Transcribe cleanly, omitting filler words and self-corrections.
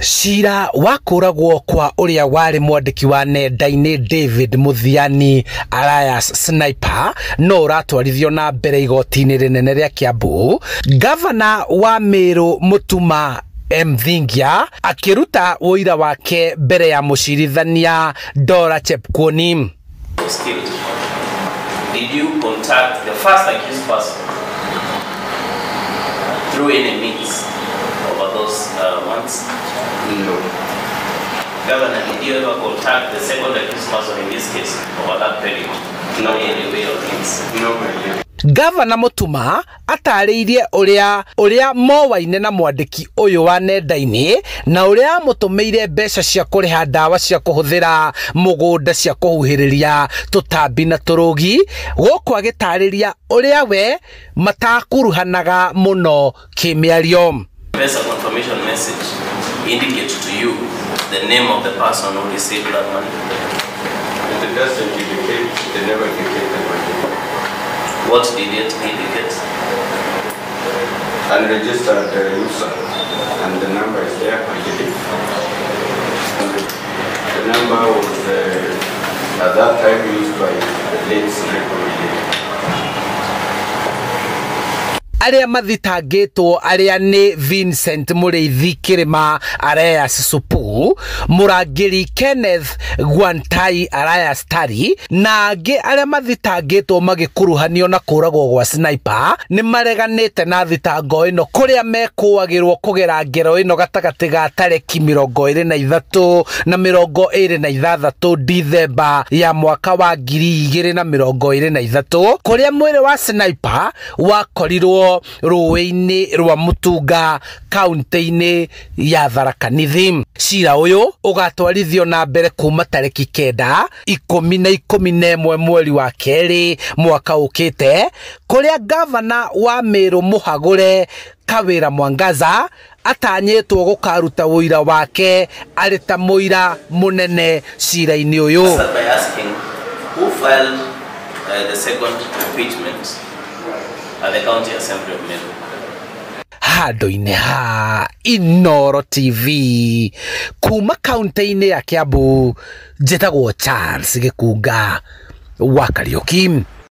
Cira wa kũragwo kwa ũrĩa warĩ mwandĩki wa nenda-inĩ David Muthiani alias Sniper no ũratwarithio na mbere igoti-inĩ rĩnene rĩa Kiambu. Gavana wa Meru Mutuma Mthingia akĩruta ũira wake mbere ya mũcirithania Dora Chepkwony. Was killed. Did you contact the first accused person through any means over those months? No. Governor, did you ever contact the second accused person in this case over that period? No. In any way or means? No, my dear. Gavana Mutuma atarĩirie ũrĩa mowaine na mwandĩki ũyũ wa nenda-inĩ na ũrĩa amũtũmĩire mbeca cia kũrĩha ndawa cia kũhũthĩra mũgũnda cia kũhuhĩrĩria tũtambi na tũrũgi, gũkũ agĩtarĩria ũrĩa we matakuruhanaga mũno kĩmĩario. There's a confirmation message indicate to you the name of the person who received that money. It doesn't indicate, they never indicate the money. What did it indicate? Unregistered user, and the number is there, I believe. And the number was at that time used by the late Sniper Brigade. Arĩa mathitangĩtwo arĩa nĩ Vincent Mũrĩithi Kĩrĩma alias Supu, Mũrangĩri Kenneth Gwantai alias Tari, na angĩ arĩa mathitangĩtwo magĩkuruhanio na kũragwo gwa Sniper nĩ mareganĩte na thitango ĩno kũrĩa mekũagĩrwo kũgera ngero ĩno gatagatĩ ga tarĩki 23 na 26 Dithemba ya mwaka wa 2023 kũrĩa mwĩrĩ wa Sniper wakorirwo rũĩ-inĩ rwa Mutunga kaunti-inĩ ya Tharaka Nithi. Cira ũyũ ũgatwarithio na mbere kuma tarĩki 9, 10 na 11 mweri wa kerĩ mwaka ũkĩte, kũrĩa gavana wa Meru Mũhagũre Kawĩra Mwangaza atanyĩtwo gũkaruta ũira wake arĩ ta mũira mũnene cira-inĩ ũyũ. Start by asking who filed the second impeachment at the County Assembly of Meru. Handũ-inĩ ha Inooro TV kuma kaunti-inĩ ya Kiambu, njĩtagwo Charles Gĩkunga wa Kariũki.